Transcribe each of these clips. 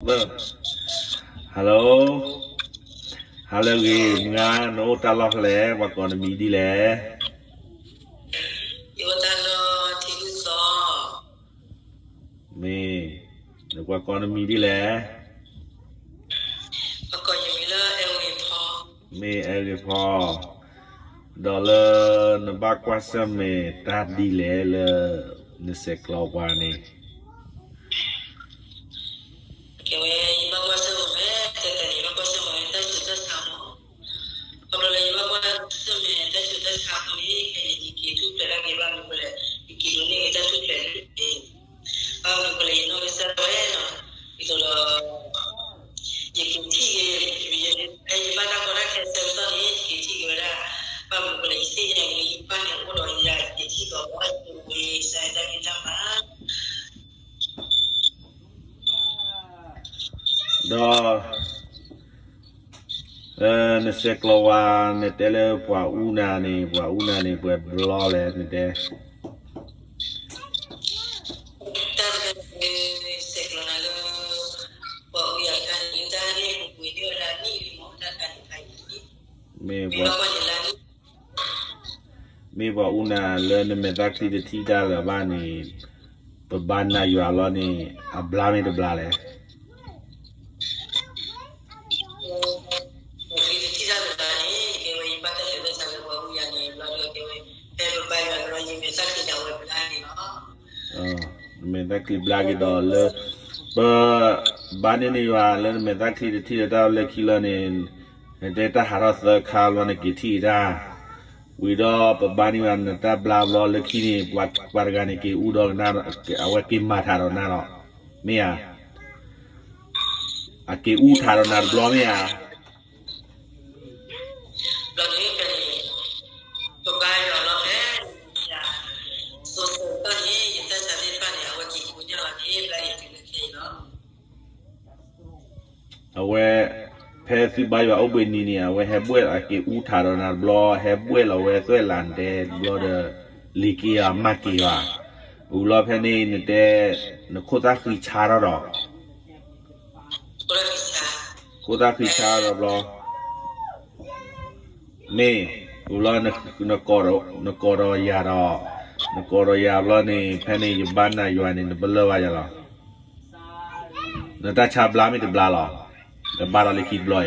Hello, ဟါလၢအဂ့ၤ မုၢ်ဂၤ နအိၣ်တၢ်လီၢ်ဖဲလဲၣ်, ပှၤကိးနမံၤဒ်လဲၣ်. ယအိၣ်တၢ်လီၢ်ထံဒူၣ်စီ, မ့ၢ်, နပှၤကိးနမံၤဒ်လဲၣ်. မ့ၢ် အဲၣ်ဂ့ၤဖီ, ဒီးလၢနဘၣ်ကွၢ်ဆၢၣ်မဲာ်တၢ်ဒ်လဲၣ်လၢ နဆဲးကျိးပှၤန့ၣ်. ကဲဝဲ ယဘၣ်ကွၢ်ဆၢၣ်မဲာ် တၢ်တနံၤ ယဘၣ်ကွၢ်ဆၢၣ်မဲာ်တၢ်ဆူးတၢ်ဆါမး, ခီဖျိလၢယဘၣ်ကွၢ်ဆၢၣ်မဲာ်တၢ်ဆူးတၢ်ဆါအဃိန့ၣ် ခဲအံၤယက့ၤထူၣ်ဖျဲးဒၣ်က့ၤ ဘၣ်မနုၤဃိလဲၣ်, ယက့ၤဒိးန့ၢ်က့ၤတၢ်ထူၣ်ဖျဲးန့ၣ်, ဘၣ်မနုၤဃိလဲၣ် ယနီၢ်ကစၢ်ဒၣ်ဝဲနီၤ, ဒ်သိးဒီး ယက့ၤထံၣ်က့ၤ, ဖဲယဘၣ်တၢ်ကီတၢ်ခဲဆၢကတီၢ်န့ၣ် ယက့ၤထံၣ်က့ၤဝဲဒၣ်, ဘၣ်မနုၤဃိလဲၣ် ယသ့ၣ်ညါက့ၤလၢယပၢ်န့ၣ်အိၣ်ဒီးယၤ ယက့ၤထံၣ်က့ၤအီၤ ယက့ၤစါတၢ်ဖံးတၢ်မၤ ဒီး နဆဲးကျိးဝဲ နတဲလၢပှၤအူနၤန့ၣ် ပှၤအူနၤန့ၣ် ပှဲၤဘျီလဲၣ် နတဲ. တၢ်တခါန့ၣ် ဆဲးကျိးနၤလၢ ပှၤအူယၤတခါန့ၣ် တၢ်န့ၣ် ပပှ့ၤန့ၢ်ဝဲဒၣ်နံၣ်လံမး တၢ်တခါန့ၣ် မ့ၢ်ပှၤ မ့ၢ်ပှၤအူနၤလၢနမဲာ်သၣ်ချံတထံၣ်တၢ်လၢၤဘၣ်န့ၣ်, ပဘါနၤယွၤလီၤန့ၣ် အဘျါမ့ၢ်တဘျါလဲၣ်. နမဲာ်သၣ်ချံဘျါက့ၤဒီးလၢ ပဘါန့ၢ်နယွၤလၢနမဲာ်သၣ်ချံတထံၣ်လၢၤတၢ်လၢခံလီၤန့ၣ်, နတဲတၢ်ဟးထီၣ်သၢခါဘျီန့ၣ်က့ၤထံၣ်တၢ်, ဝံၤဒီးပဘါန့ၢ်ယွၤနတၢ်ဘျါဘျီလၢခံန့ၣ် ပှၤတဂၤန့ၣ်က့ၤအူဒီးကနၣ်, အဝဲက့ၤမၤထးဒီးနၤလီၤ, မ့ၢ်ဧါ. အက့ၤအူထးဒီးနၤတဘျီမ့ၢ်ဧါ. အဝဲ ဖဲသုဘါယွၤအိၣ်ဘှံးနံၤန့ၣ် အဝဲဟဲဘှဲၣ်လီၤက့ၤအူထးဒီးနၤတဘျီ, ဟဲဘှဲၣ်လီၤဝဲသွဲၣ်လးနတဲတဘျီဒီး လံၤက့ၤယၤမၤက့ၤယွၤ, ဝံၤလီၤဖဲန့ၣ်နတဲ နခိၣ်သၣ်ဃံဆါထီၣ်ဒီး ခိၣ်သၣ်ဃံဆါဒီးဘျီ, မ့ၢ်, ဝံၤလီၤ နကိးဒီးယၤဒီး, နကိးဒီးယၤဘျီန့ၣ် ဖဲန့ၣ်ယဘါနၤယွၤန့ၣ် နပလၢၢ်ဘၣ်ယၤလီၤ. နတၢ်ဆါဘျါမ့ၢ်တဘျါလီၤ, နဘါဒီးလၢခံတဘျီအံၤ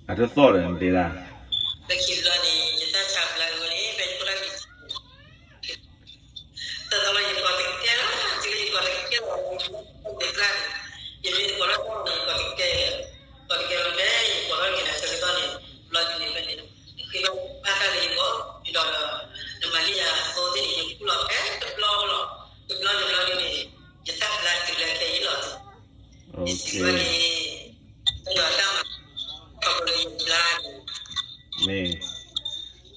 အတသီၣ်ဒီးနတဲဒၣ် တၢ်သီလၢယကိးတကဲလီၤ, တုၤလၢယကိးတကဲလီၤ, ယမ့ၢ်တကိးထီၣ်န့ၣ် ယကိးတကဲ, ကိးတကဲလီၤဖဲယကိးထီၣ်က့ၤနၤဆၢကတီၢ်န့ၣ်, ဘျီဒ်န့ၣ်ဖဲန့ၣ်, ဃ့ဘၣ်ဘၣ်တၢ်လၢယဂီၢ်, ဒီး နမၤန့ၢ်ယၤအသိသ့ၣ်န့ၣ် ယခူၣ်လီၤဖဲတဘျီလီၤ, တဘျီတဘျီဒ်န့ၣ်, ယတၢ်ဘျါတုၤလၢခဲအံၤလီၤ. ယစံးဘၣ်န့ၣ်, တၢ်ယွၤတၢ်မၤ, ခီဖျိလၢယဘျါန့ၣ် မ့ၢ်,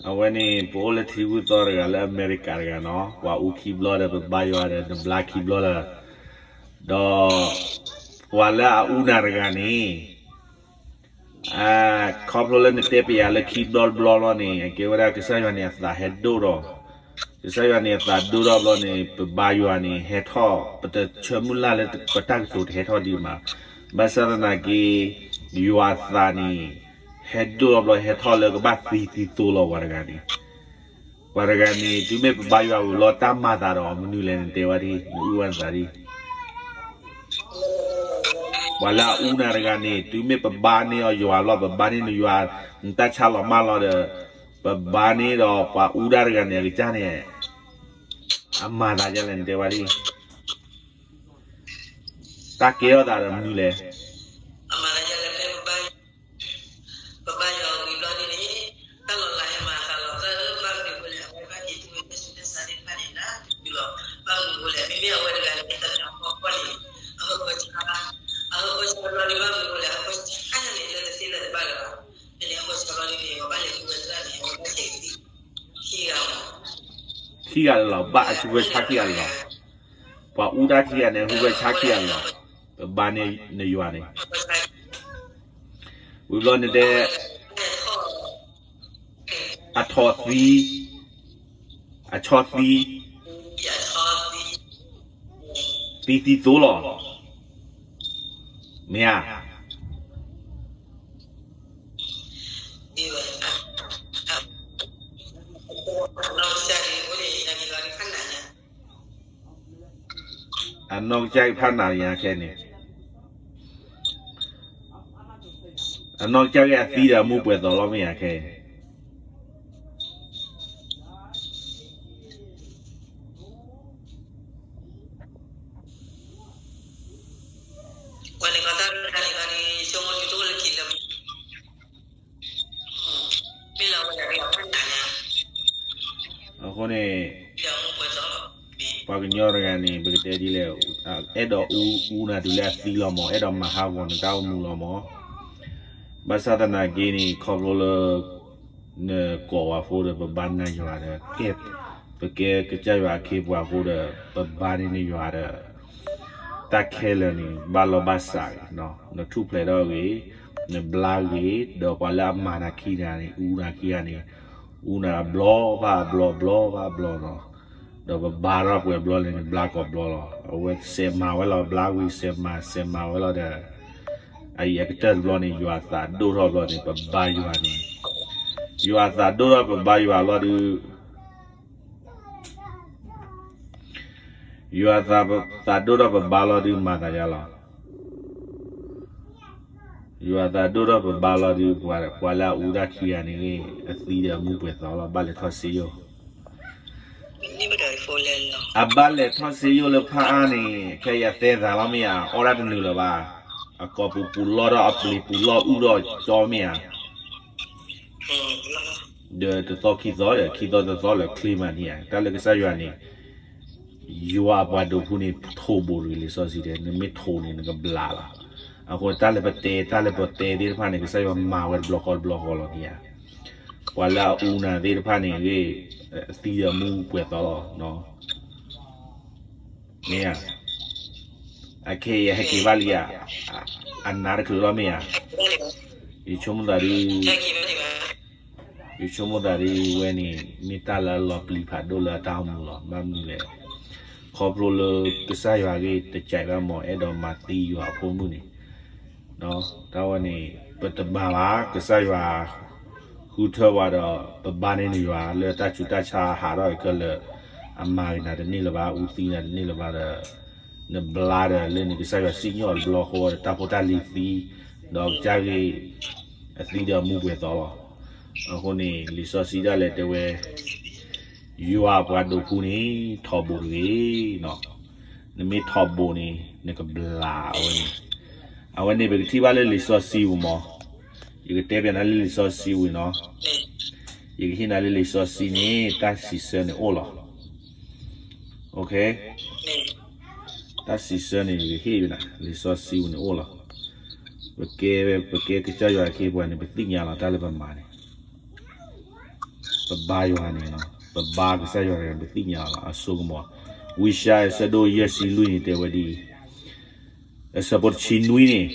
အဝဲန့ၣ် ပအိၣ်လၢထံဂုၢ်သီတဂၤလၢအမဲရကၤတဂၤနီၤ, ပှၤအူခံဘျီဒီး ပဘါယွၤဒီး နဘျါခံဘျီလၢၤ, ဒီး ပှၤလၢအအူနၤတဂၤန့ၣ်, ခီဖျိလၢနတဲပယၤလၢခံဘျီတဘျီလီၤန့ၣ် အကဲဝဲဒၣ်ကစၢ်ယွၤန့ၣ်အသးဟဲဒိၣ်ဒီး, ကစၢ်ယွၤန့ၣ်အသးဒိၣ်ထီၣ်ဘျီန့ၣ် ပဘါယွၤန့ၣ် ဟဲထီၣ် ပတဆၢမုၢ်လၢ်လၢပတၢ်ကတိၤတဟဲထီၣ်ဒံးမး, ဘၣ်ဆၣ်သနာ်က့ ယွၤအသးန့ၣ် ဟဲဒိၣ်ထီၣ်ဘျီဟဲထီၣ်လၢကဘၣ်သံသံသိလီၤပှၤတဂၤန့ၣ်, ပှၤတဂၤန့ၣ် တုၤမ့ၢ်ပဘါယွၤဝံၤလီၤတၢ်မၤသးဒီး မနုၤလဲၣ်နတဲဝဲဒၣ် နအုၣ်ဝဲနသးဒ် ပှၤလၢအအူနၤတဂၤန့ၣ် တုၤမ့ၢ်ပဘါန့ၢ်အီၤယွၤလီၤ ပဘါန့ၢ်နယွၤ နတၢ်ဆါလီၤမၢ်လီၤဒီး ပဘါန့ၢ်ဒီးပှၤအူဒၣ်တဂၤန့ၣ် အကစၢ်န့ၣ် အမၤသးဒ်လဲၣ် နတဲဝဲဒၣ် တၢ်ကဲထီၣ်သးဒီးမနုၤလဲၣ် ပဘါယွၤဝံၤဘျီဒ်န့ၣ် တၢ်လီၤလးဟဲမၤအသးလီၤသၢဘၣ်မနုၤအဃိလဲၣ် အဝဲဘၣ်က့ၤသူဝဲတၢ်ဆူးတၢ်ဆါသ့ၣ်တဖၣ်န့ၣ် နၤတတုၤလီၤ ဘၣ်မနုၤအဃိလဲၣ် မ့မ့ၢ်အဝဲတဂၤန့ၣ် တၢ်လီၤဟီၣ်ခီၣ်န့ၣ် အဟၢဖၢဆါ အဟၢဖၢဆါဘျီဒ်ဘၣ်မနုၤအဃိလဲၣ် အဟၢဖၢဆါခါညါန့ၣ် လၢတသ့လၢၤတဘၣ်လၢၤဘၣ် ဖဲန့ၣ်အဟၢဖၢဆါဘျီဒ်န့ၣ် ပဘၣ်လဲၤသူဝဲတၢ်န့ၣ် အဝဲဘၣ်က့ၤခံဂၤလီၤ ခံဂၤလၢၤလီၤ ဘၣ်အဟၢဖၢဆါခံဂၤလၢၤလီၤ ပှၤအူတၢ်ခံဂၤန့ၣ် အဟၢဖၢဆါခံဂၤလၢၤလီၤ ပဘါန့ၢ်နယွၤန့ၣ် ဝံၤဘျီန့ၣ်တဲ အထီၣ်သံ အဆီသံ, သံသံသိလီၤ, မ့ၢ်ဧါ. အနီၢ်ကစၢ်ဂ့ၢ်ဖးနးယၤခဲန့ၣ်, အနီၢ်ကစၢ်ဂ့ၢ်အသံဒီးအမူပှဲၤသီလီၤမ့ၢ်ဧါခဲအံၤ. အဃိန့ၣ် ပှၤကညီတဂၤန့ၣ် ပကတဲဒ်လဲၣ်, အဲၣ်ဒိးအူနၤတုၤလၢအသံလီၤမး, အဲၣ်ဒိးမၤဟးဂီၤနတၢ်အိၣ်မူလီၤမး. ဘၣ်ဆၣ်သနာ်က့န့ၣ် ခီဖျိလၢ နကိးဝဲဖိဒီး ပဘါနၤယွၤဒီး ကဲ ပကဲကစၢ်ယွၤအခ့အပှၤအဃိဒီး ပဘါန့ၢ်နယွၤဒီး တၢ်ခဲလၢာ်န့ၣ် ဘၣ်လီၢ်ဘၣ်စးဂ့ၤ, နထူၣ်ဖျဲးထီၣ်ဂ့ၤ, နဘျါဂ့ၤ, ဒီးပှၤလၢအမၤနၤခံဂၤန့ၣ် အူနၤခံဂၤန့ၣ် အူနၤအဘျီဘၣ်အဘျီ အဘျီဘၣ်အဘျီလီၤ. ဒီးပဘါထီၣ်ပှဲၤဘျီလဲၣ်န့ၣ် ဘျါကိးဘျီလီၤ. အဝဲစဲးမၤဝဲလီၤ ဘျါဝံၤ စဲးမၤ စဲးမၤဝဲလီၤဒီး အအံၤအကတၢၢ်တဘျီန့ၣ် ယွၤအသးဒိၣ်ထီၣ်ဘျီန့ၣ် ပဘါယွၤန့ၣ်, ယွၤအသးဒိၣ်ထီၣ်ပဘါယွၤလီၤဒုး ယွၤသးဒိၣ်ထီၣ်ပဘါလီၤဒုး မၤသးယါလီၤ. ယွၤသးဒိၣ်ထီၣ်ပဘါလီၤဒုး ပှၤလၢအအူတၢ်ခံဂၤန့ၣ် အသံဒီးအမူပှဲၤသီလီၤ. ဘၣ်လဲၤထီၣ်စ့ယိၣ်, အဘၣ်လဲၤထီၣ်စ့ယိၣ်လၢဖးအါန့ၣ် ခဲအံၤအသဲသးလီၤမ့ၢ်ဧါ, အီၣ်ဒၣ်တနုာ်လၢၤဘၣ်. အကိာ်ပူၤပူၤလီၢ်ထီၣ် အပျ့ၤပူၤလီၢ်အုၣ်ထီၣ်ကၠီမ့ၢ်ဧါ. ဒီးတသီခံသီဒီး ခံသီတသီလၢချ့မးန့ၣ်ဧါ. တၢ်လၢကစၢ်ယွၤန့ၣ် ယွၤအပှၤဒိးဖုန့ၣ် ထိးဘိးတဂ့ၤ လံာ်စီဆှံတဲ, နမ့ၢ်ထိးန့ၣ် နကဘျးလီၤ. အဃိတၢ်လၢပတဲ တၢ်လၢပတဲသ့ၣ်တဖၣ်န့ၣ် ကစၢ်ယွၤမၤဝဲတဘျီဃီတဘျီဃီလီၤမ့ၢ်ဧါ. ပှၤလၢအအူနၤသ့ၣ်တဖၣ်န့ၣ်ဂ့ၤ, အသံဒီးအမူပှဲၤသီလီၤ. မ့ၢ်ဧါ. အခဲအံၤဟဲက့ၤဘၣ်လံဧါ, အနါတချုးလီၤမ့ၢ်ဧါ. ယဆိကမိၣ်သးဒ် ယဆိကမိၣ်သးဒ်ဝဲန့ၣ် မ့ၢ်တၢ်လၢအလီၤပျံၤဖးဒိၣ်လၢအတၢ်အိၣ်မူလီၤ. ဘၣ်မနုၤလဲၣ်, ခီဖျိလၢကစၢ်ယွၤဂ့ၢ်တကးဘၣ်မး အဲၣ်ဒိးမၤသံယွၤအဖိမုၣ်န့ၣ်, တၢ်ဝဲန့ၣ် ပတမၤဘၣ်. ကစၢ်ယွၤ ဃုထၢပှၤဒီး ပဘါန့ၢ်နယွၤလၢတၢ်ဆူးတၢ်ဆါဟးထီၣ်ခဲလၢာ်, အမၤဂ့ၤနၤတန့ၢ်လၢၤဘၣ်, အူသံနၤတန့ၢ်လၢၤဘၣ်ဒီး နဘျါဒီးလၢန့ၣ် ကစၢ်ယွၤစံၣ်ညီၣ်တဘျီဃီဒီး တၢ်ဖိတၢ်လံၤသံ, ဒီးကစၢ်ဂ့ၢ် အသံဒီးအမူပှဲၤသီလီၤ. အဃိန့ၣ် လံာ်စီဆှံဒၣ်လဲာ်တဲဝဲ ယွၤအပှၤဒိးဖုန့ၣ် ထိးဘိးတဂ့ၤ. နမ့ၢ်ထိးဘိးန့ၣ် နကဘျးအဝဲန့ၣ်. အဝဲန့ၣ် ပကထံၣ်ဘၣ်လၢလံာ်စီဆှံပူၤမး, ယကတဲပျးနၤလၢလံာ်စီဆှံဝံၤနီၤ, ယကဟ့ၣ်နၤလၢလံာ်စီဆှံန့ၣ် တၢ်စံးဆၢန့ၣ်အိၣ်လီၤ. တၢ်စံးဆၢန့ၣ် ယကဟ့ၣ်နၤ လံာ်စီဆှံဝံၤန့ၣ်အိၣ်လီၤ. ပကဲ ပကဲကစၢ်ယွၤအခ့အပှၤန့ၣ် ပသ့ၣ်ညါလီၤ တၢ်လၢပမၤန့ၣ် ပဘါယွၤန့ၣ်, ပဘါကစၢ်ယွၤန့ၣ် ပသ့ၣ်ညါလီၤ အစိကမီၤ. ဝံယၡါယၤ အဆၢဒိၣ်ယဲၢ်ဆံလွံၢ်န့ၣ် တဲဝဲဒ်အံၤ, အဆၢဖိတဆံနွံန့ၣ်,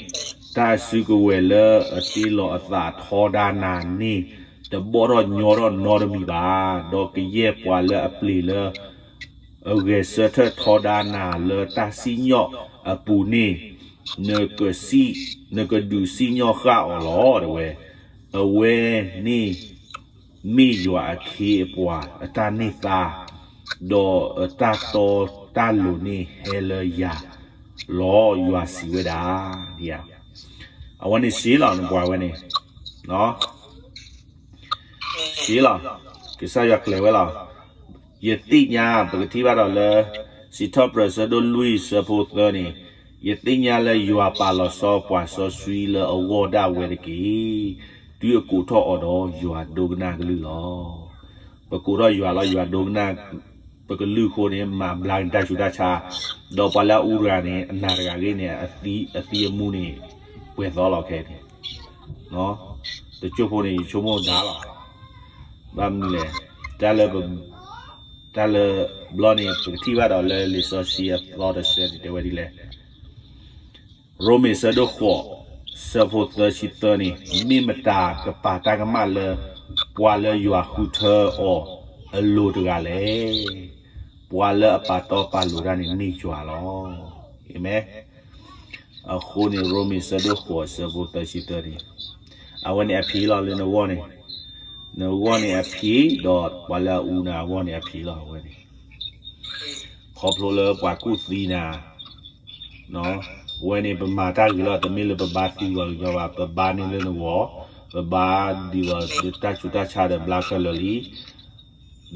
တၢ်အစုကဝဲၤလၢအတ့လီၤအသးထီဒါနၤန့ၣ် တဘီၣ်ထီၣ်ညီထီၣ်နီတမံၤဘၣ်. ဒီးကယဲၢ်ပှၤလၢအပျ့ၤလၢ အဂဲၤဆၢထၢၣ်ထီဒါနၤလၢတၢ်စံၣ်ညီၣ်အပူၤန့ၣ်, နကစံၣ်, နကဒုးစံၣ်ညီၣ်ဃၣ်အီၤလီၤ တဲဝဲ. အဝဲန့ၣ် မ့ၢ်ယွၤအခ့အပှၤအတၢ်န့ၢ်သါ, ဒီးအတၢ်တီတၢ်လိၤန့ၣ်ဟဲလၢယၤလီၤ, ယွၤစံးဝဲဒၣ်. အဝဲန့ၣ်စ့လီၤ နပှၤဝဲန့ၣ် စ့လီၤ, ကစၢ်ယွၤကျဲၤဝဲလီၤ. ယသ့ၣ်ညါ ပကထံၣ်ဘၣ်ဒီးလၢ စံးထီၣ်ပတြၢၤ အဆၢဒိၣ်လွံၢ် အဆၢဖိသၢန့ၣ်, ယသ့ၣ်ညါလၢယွၤပာ်လီၤဆီပှၤစီဆှံလၢအဂီၢ်ဒၣ်ဝဲတက့ၢ်. တုၤအကိးထီၣ်အီၤဒီး ယွၤဒိကနၣ်အကလုၢ်လီၤ. ပကိးထီၣ်ယွၤလီၤ, ယွၤဒိကနၣ် ပကလုၢ်အဃိန့ၣ် မၤဘျါက့ၤတၢ်ဆူးတၢ်ဆါ, ဒီးပှၤလၢအအူတဂၤန့ၣ် အနၤတဂၤဂ့ၢ်န့ၣ် အသံအမူန့ၣ် ပှဲၤသီလီၤခဲန့ၣ်. တစိၢ်ဖိန့ၣ် ယဆိကမိၣ်ဒါလီၤ. ဘၣ်မနုၤလဲၣ်, တၢ်လၢ တၢ်လၢဘျီန့ၣ် ပကထံၣ်ဘၣ်ဒီးလၢလံာ်စီဆှံအသီတဆၢန့ၣ် တဲဝဲဒ်လဲၣ်. ရိမ့ၤ အဆၢဒိၣ်ဃိး အဆၢဖိသၢဆံသၢန့ၣ်, မ့ၢ်မတၤကပာ်တၢ်ကမၣ်လၢ ပှၤလၢယွၤဃုထၢအီၤ အလိၤတဂၤလဲၣ်. ပှၤလၢအပာ်တီပာ်လိၤတၢ်န့ၣ်မ့ၢ်ယွၤလီၤ. အၤမ့ၣ်. အဃိန့ၣ် ရိမ့ၤ ဆၢဒိၣ်ဃိး ဆၢဖိသၢဆံသၢန့ၣ်, အဝဲန့ၣ်အဖံးလီၤလၢနဂီၢ်န့ၣ်, နဂီၢ်န့ၣ်အဖံး ဒီးပှၤလၢအအူနၤအဂီၢ်န့ၣ်အဖံးလီၤ အဝဲန့ၣ်. ခီဖျိလၢပှၤကူၣ်သံနၤ အဝဲန့ၣ်ပမၤတၢ်ဂ့ၤလီၤ, တမ့ၢ်လၢပဘါသံဂီၤကညီဘၣ်, ပဘါန့ၢ်လၢနဂီၢ်, ပဘါဒ်သိးတၢ်ဆူးတၢ်ဆါဒီးဘျါခဲလၢာ်လံ, ဒီး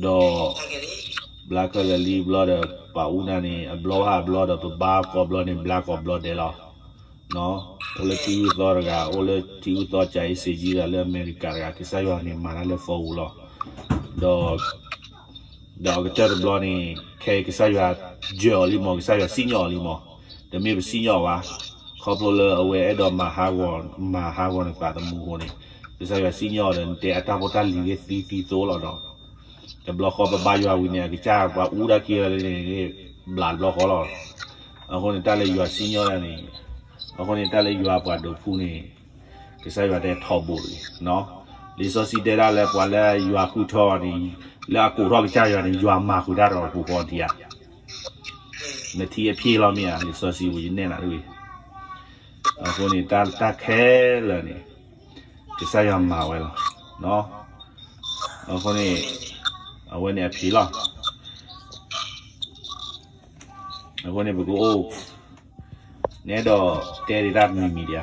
ဘျါခဲလၢာ်လံဘျီဒီး ပှၤအူနၤန့ၣ် အဘျီဟးဘျီဒီး ပဘါကိးဘျီန့ၣ် ဘျါကိးဘျီဒဲးလီၤ. အိၣ်လၢထံဂုၢ်သီတဂၤ အိၣ်လၢထံဂုၢ်သီ ကၠၤအ့စ့ကၠံတဂၤ လၢအမဲရကၤတဂၤ ကစၢ်ယွၤန့ၣ်မၤတၢ်လၢအဖီပူၤလီၤ. ဒီး ဒီးအကတၢၢ်တဘျီန့ၣ် ခဲအံၤကစၢ်ယွၤယၢၤအီၤလံမး, ကစၢ်ယွၤစံၣ်ညီၣ်အီၤလံမး, တမ့ၢ်ပစံၣ်ညီၣ်ဘၣ်. ခီဖျိလၢအဝဲအဲၣ်ဒိးမၤဟးဂီၤ, မၤဟးဂီၤနသးသမူအဃိန့ၣ်, ကစၢ်ယွၤစံၣ်ညီၣ်အီၤဒီး နတဲအတၢ်ဖိတၢ်လံၤဂ့ၤသံသံသိလီၤဒီး, တဘျီဃီပဘါယွၤဝံၤန့ၣ် အကစၢ်ပှၤအူတၢ်ခံဂၤလၢန့ၣ် ဘျးတဘျီဃီလီၤ. အဃိန့ၣ်တၢ်လၢယွၤစံၣ်ညီၣ်န့ၣ်, အဃိန့ၣ်တၢ်လၢယွၤပှၤဒိးဖှူန့ၣ် ကစၢ်ယွၤတဲထီဘိတဂ့ၤ. လံာ်စီဆှံတဲဒၣ်လၢပှၤလၢယွၤဃုထၢအီၤန့ၣ်, လၢအကိးထီၣ်ကစၢ်ယွၤန့ၣ် ယွၤမၤဃုာ်တၢ်ဒီးပူၤဃီထံဧါ. နထံအဖျ့ၣ်လီၤမ့ၢ်ဧါ, လံာ်စီဆှံပူၤယနဲၣ်နၤတဂ့ၤ. အဃိန့ၣ်တၢ်ခဲလၢာ်န့ၣ် ကစၢ်ယွၤမၤဝဲလီၤ. အဃိန့ၣ် အဝဲန့ၣ်အဖံးလီၤ. အဃိန့ၣ်ပကအိၣ်, နအဲၣ်ဒိးတဲဒံးတၢ်မံၤမံၤဒံးဧါ.